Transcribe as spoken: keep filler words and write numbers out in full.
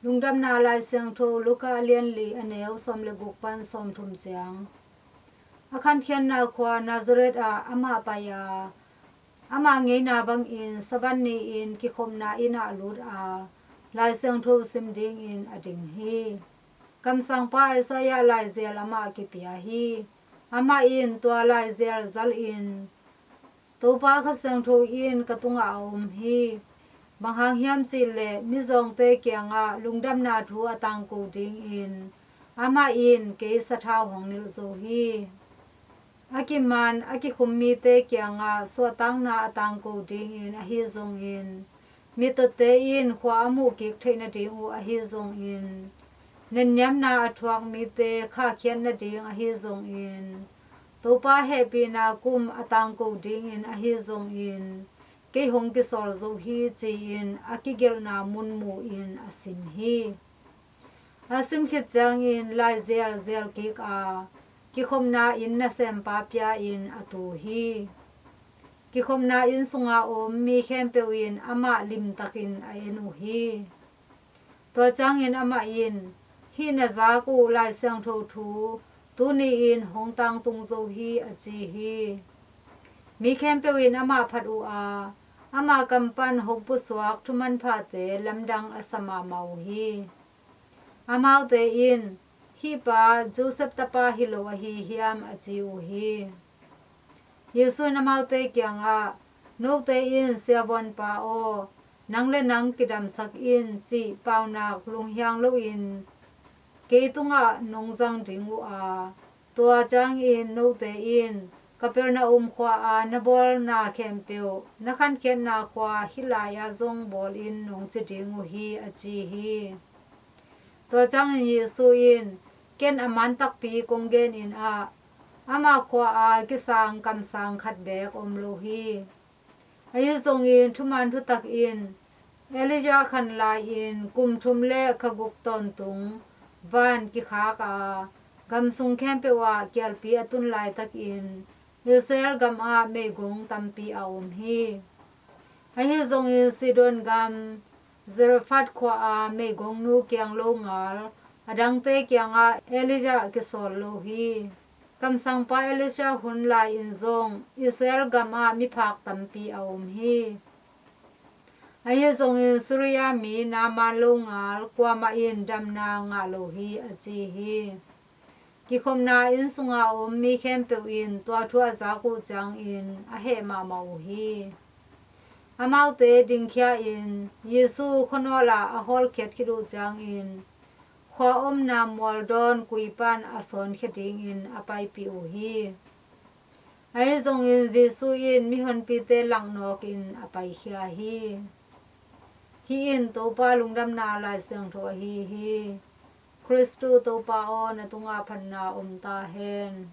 Lungdamna Lai Siangtho Luka a lian li, a neu sawm le guk pan sawmthum ciang. A khankhiatna khua Nazareth ah amah pai a, amah ngeina bangin Sabbath ni-in kikhopna inn ah lut a, Lai Siangtho sim dingin a ding hi. Kamsangpa Isaiah laizial amah kipia hi. Amah in tua laizial zalin, Topa Kha Siangtho in ka tungah a om hi. Bang hang hiam cih leh mizawngte kiangah lungdamna thu a tangko dingin amah in kei sathau hong nilh zo hi. A kiman a kikhum mite kiangah suahtakna a tangko dingin ahi zongin, mittotte in khua a muhkik theih nading uh ahi zongin, nenniamna a thuak mite khahkhiat nading ahi zongin, Topa hehpihna kum a tangko dingin ahi zongin, kei hong kisawl zo hi, ci-in a kigelhna mun mu-in a sim hi. A sim khit ciangin laizial zial kik a, kikhopna inn nasempa pia-in a tu hi. Kikhopna inn sunga om mi khempeuh in amah limtakin a en uh hi. Tua ciangin amah in, "Hih na zak uh Lai Siangtho thu tuni-in hong tangtung zo hi," a ci hi. Mi khempeuh in amah phat uh a, amah kam pan hong pusuak thumanphate lamdang a sa mahmah uh hi. Amaute in, "Hih pa Joseph tapa hi lo ahi hiam?" a ci uh hi. Jesu in amaute kiangah, "Note in, 'Siavuanpa aw, nang le nang kidamsak in,' cih paunak lunghiang loin kei tungah nong zang ding uh a, tua ciangin note in, 'Kapernaum khua-a na bawlna khempeuh na khankhiatna khua hih lai-ah zong bawl in,' nong ci ding uh hi," a ci hi. Tua ciangin Jesu in, "Ken a man takpi kong genin ah, ama khua-a kisang kamsang khat beek om lo hi. Ahi zongin thuman thutak in, Elijah khan lai-in kum thum le kha guk tawntung van kikhak a, gam sung khempeuh ah kialpi a tun laitakin Israel gamah meigong tampi a om hi. Ahi zongin Sidon gam Zarephath khua-a meigongnu kiang longal a dangte kiangah Elijah kisawl lo hi. Kamsangpa Elisha hun lai-in zong Israel gamah miphak tampi a om hi. Ahi zongin Syria mi Naaman longal kuamah in damna ngah lo hi," a ci hi. Kikhopna inn sunga om mi khempeuh in tua thu a zak uh ciangin a heh mahmah uh hi. Amaute dingkhia-in Jesu khuanawl ah a hawlkhiat khit uh ciangin, khua omna mualdawn kui pan a sawnkhia dingin a paipih uh hi. Ahi zongin Jesu in mihonpite langhnawkin a paikhia hi. Hih in Topa Lungdamna Lai Siangtho ahi hi. Khristu Topa aw, na tungah phatna om ta hen.